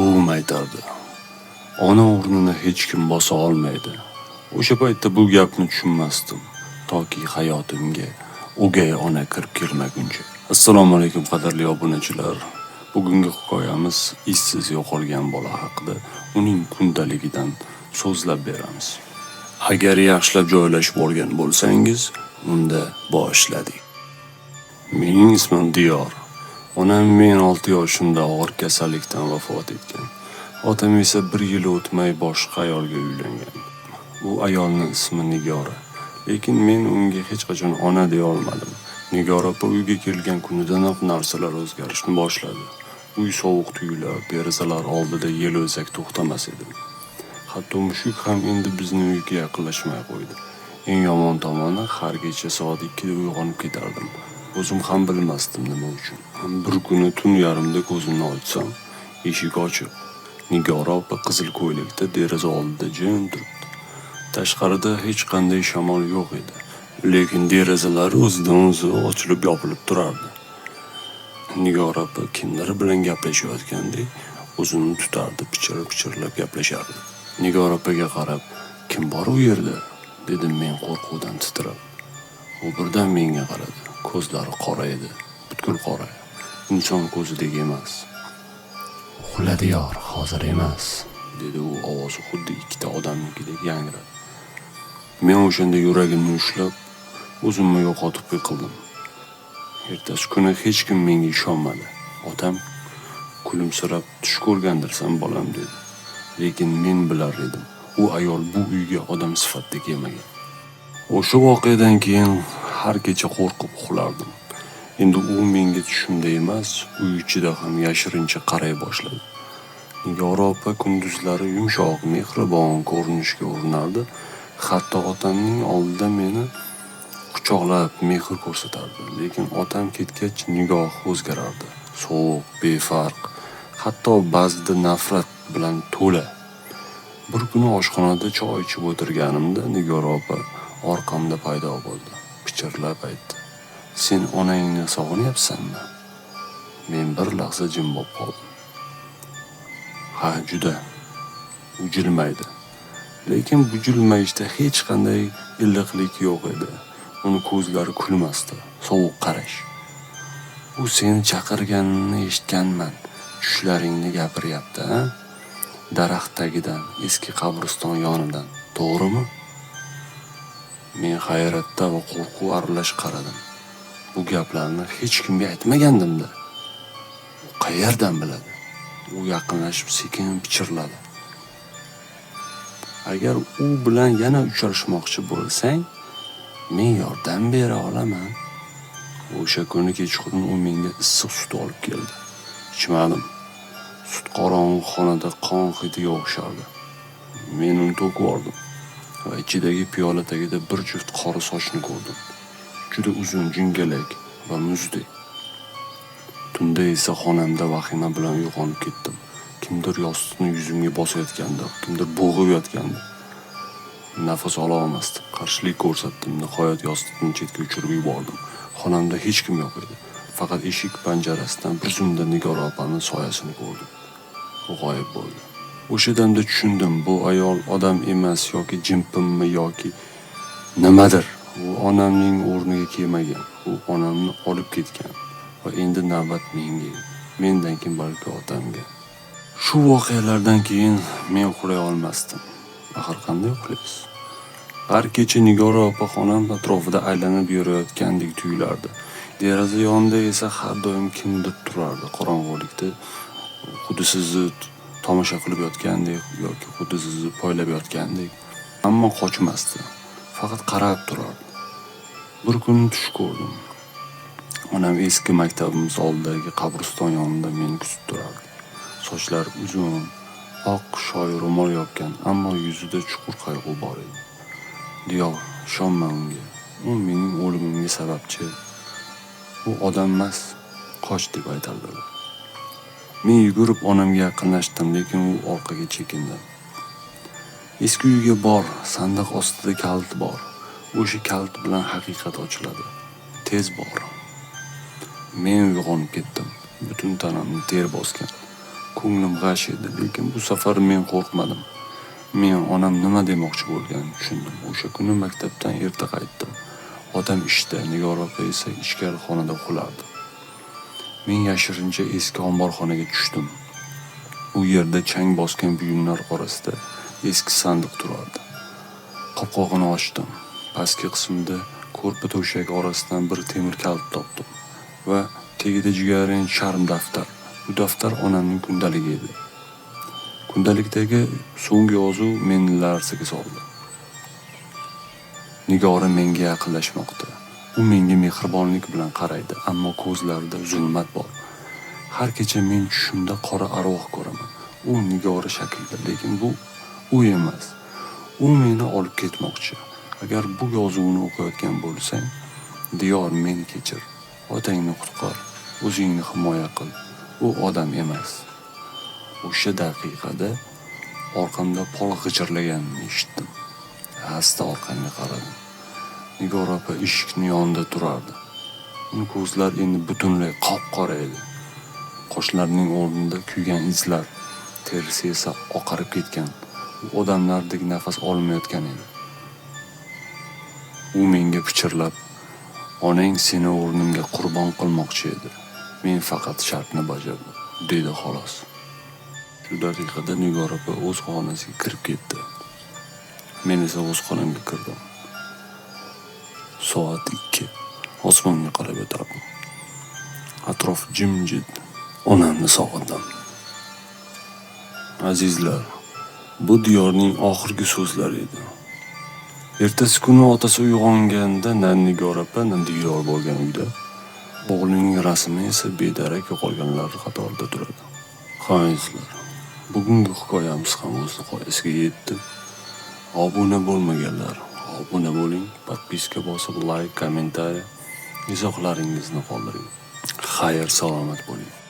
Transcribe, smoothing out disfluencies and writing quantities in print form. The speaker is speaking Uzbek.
Buvim aytardi: "Ona o'rnini hech kim bosa olmaydi." O'sha paytda bu gapni tushunmasdim, toki hayotimga o'gay ona kirib kelmaguncha. Assalomu alaykum, qadrli obunachilar. Bugungi hikoyamiz izsiz yo'qolgan bola haqida, uning kundaligidan so'zlab beramiz. Agar yaxshilab joylashib olgan bo'lsangiz, unda boshladik. Mening ismim Diyor. Onam men 6 yoshimda og'ir kasallikdan vafot etgan. Otam esa bir yil o'tmay boshqa ayolga uylangan. U ayolning ismi Nigora. Lekin men unga hech qachon ona deya olmadim. Nigora opa uyga kelgan kunidanoq narsalar o'zgarishni boshladi. Uy sovuq tuyular, derazalar oldida yel o'zak to'xtamas edi. Hatto mushuk ham endi bizni uyga yaqinlashmay qo'ydi. Eng yomon tomoni, har kecha soat 2 da uyg'onib ketardim. O'zim ham bilmasdim nima uchun. Bir kuni tun yarimda ko'zimni ochsam, eshik ochiq. Nigora opa qizil ko'ylakda deraza oldida jim turibdi. Tashqarida hech qanday shamol yo'q edi, lekin derazalar o'zidan o'zi ochilib yopilib turardi. Nigora opa kimdir bilan gaplashayotgandek o'zini tutardi, pichir-pichirlab gaplashardi. Nigora opaga qarab, "Kim bor u yerda?" dedim men qo'rquvdan titrab. U birdan menga qaradi. Ko'zlari qora edi, butkul qora. Inson ko'zidek emas. "Uxla, Diyor, hozir emas", dedi u, ovozi xuddi ikkita odamnikidek yangradi. Men o'shanda yuragimni ushlab, o'zimni yo'qotib yiqildim. Ertasi kuni hech kim menga ishonmadi. Otam kulimsirab, "Tush ko'rgandirsan, bolam", dedi. Lekin men bilar edim, u ayol bu uyga odam sifatida kelmagan. O'sha voqeadan keyin har kecha qo'rqib uxlardim. Endi u menga tushimda emas, uy ichida ham yashirincha qaray boshladi. Nigora opa kunduzlari yumshoq, mehribon ko'rinishga urinardi. Hatto otamning oldida meni quchoqlab mehr ko'rsatardi. Lekin otam ketgach nigohi o'zgarardi. Sovuq, befarq, hatto ba'zida nafrat bilan to'la. Bir kuni oshxonada choy ichib o'tirganimda Nigora opa orqamda paydo bo'ldi. Pichirlab aytdi: "Sen onangni sog'inyapsanmi?" Men bir lahza jim bo'lib qoldim. "Ha, juda." U jilmaydi. Lekin bu jilmayishda hech qanday iliqlik yo'q edi. Uni ko'zlari kulmasdi, sovuq qarash. "U seni chaqirganini eshitganman. Tushlaringni gapiryapti, a? Daraxt tagidan, eski qabriston yonidan, to'g'rimi?" Men hayratda va qo'rquv aralash qaradim. Bu gaplarni hech kimga aytmagandim-da. U qayerdan biladi? U yaqinlashib sekin pichirladi: "Agar u bilan yana uchrashmoqchi bo'lsang, men yordam bera olaman." O'sha kuni kechqurun u menga issiq sut olib keldi. Ichmadim. Sut qorong'i xonada qon hidiga o'xshardi. Men uni to'kib yubordim va ichidagi piyola tagida bir juft qora sochni ko'rdim. Juda uzun, jingalak va muzdek. Tunda esa xonamda vahima bilan uyg'onib ketdim. Kimdir yostiqni yuzimga bosayotgandi, kimdir bo'g'ib yotgandi. Nafas ola olmasdim. Qarshilik ko'rsatdim. Nihoyat yostiqni chetga uchirib yubordim. Xonamda hech kim yo'q edi. Faqat eshik panjarasidan bir zumda Nigora opaning soyasini ko'rdim. U g'oyib bo'ldi. O'sha damda tushundim, bu ayol odam emas yoki jimpinmi yoki nimadir. U onamning o'rniga kelmagan. U onamni olib ketgan va endi navbat menga edi. Mendan keyin balki otamga. Shu voqealardan keyin men uxlay olmasdim. Axir qanday uxlaysiz? Har kecha Nigora opa xonam atrofida aylanib yurayotgandek tuyulardi. Deraza yonida esa har doim kimdir turardi. Qorong'ulikda xuddi sizni tomosha qilib yotgandek yoki xuddi sizni poylab yotgandek. Ammo qochmasdi. Faqat qarab turardi. Bir kuni tush ko'rdim. Onam eski maktabimiz oldidagi qabriston yonida meni kutib turardi. Sochlari uzun, oq shoyi ro'mol yopgan, ammo yuzida chuqur qayg'u bor edi. "Diyor, ishonma unga. U mening o'limimga sababchi. U odam emas, qoch", deb aytardilar. Men yugurib onamga yaqinlashdim, lekin u orqaga chekindi. "Eski uyga bor, sandiq ostida kalit bor. O'sha kalit bilan haqiqat ochiladi. Tez bor." Men uyg'onib ketdim. Butun tanamni ter bosgan. Ko'nglim g'ash edi, lekin bu safar men qo'rqmadim. Men onam nima demoqchi bo'lganini tushundim. O'sha kuni maktabdan erta qaytdim. Otam ishda, Nigor opa esa ichkari xonada uxlardi. Men yashirincha eski omborxonaga tushdim. U yerda chang bosgan buyumlar orasida eski sandiq turardi. Qopqog'ini ochdim. Pastki qismida ko'rpa to'shak orasidan bir temir kalit topdim va tagida jigarrang charm daftar. Bu daftar onamning kundaligi edi. Kundalikdagi so'nggi yozuv meni larzaga soldi. Nigora menga yaqinlashmoqda. U menga mehribonlik bilan qaraydi, ammo ko'zlarida zulmat bor. Har kecha men tushimda qora arvoh ko'raman. U Nigora shaklida, lekin bu u emas. U meni olib ketmoqchi. Agar bu yozuvni o'qiyotgan bo'lsang, Diyor, meni kechir. Otangni qutqar, o'zingni himoya qil. U odam emas. O'sha daqiqada orqamda pol g'ijirlaganini eshitdim. Asta orqamga qaradim. Nigor opa eshikni yonida turardi. Uni ko'zlari endi butunlay qop-qora edi. Qoshlarining o'rnida kuygan izlar, terisi esa oqarib ketgan. U odamlardek nafas olmayotgan edi. U menga pichirlab, "Onang seni o'rnimga qurbon qilmoqchi edi. Men faqat shartni bajardim", dedi xolos. Shu daqiqada Nigor opa o'z xonasiga kirib ketdi. Men esa o'z xonamga kirdim. Soat 2. Osmonga qarab yotardim. Atrof jimjit. Onamni sog'indim. Azizlar, bu Diyorning oxirgi so'zlari edi. Ertasi kuni otasi uyg'onganda na Nigor opa, na Diyor bo'lgan uyda. O'g'lining rasmi esa bedarak yo'qolganlar qatorida turadi. Ha, azizlar, bugungi hikoyamiz ham o'z nihoyasiga yetdi. Obuna bo'lmaganlar obuna bo'ling, подписка bosib, layk, kommentariy, izohlaringizni qoldiring. Xayr, salomat bo'ling.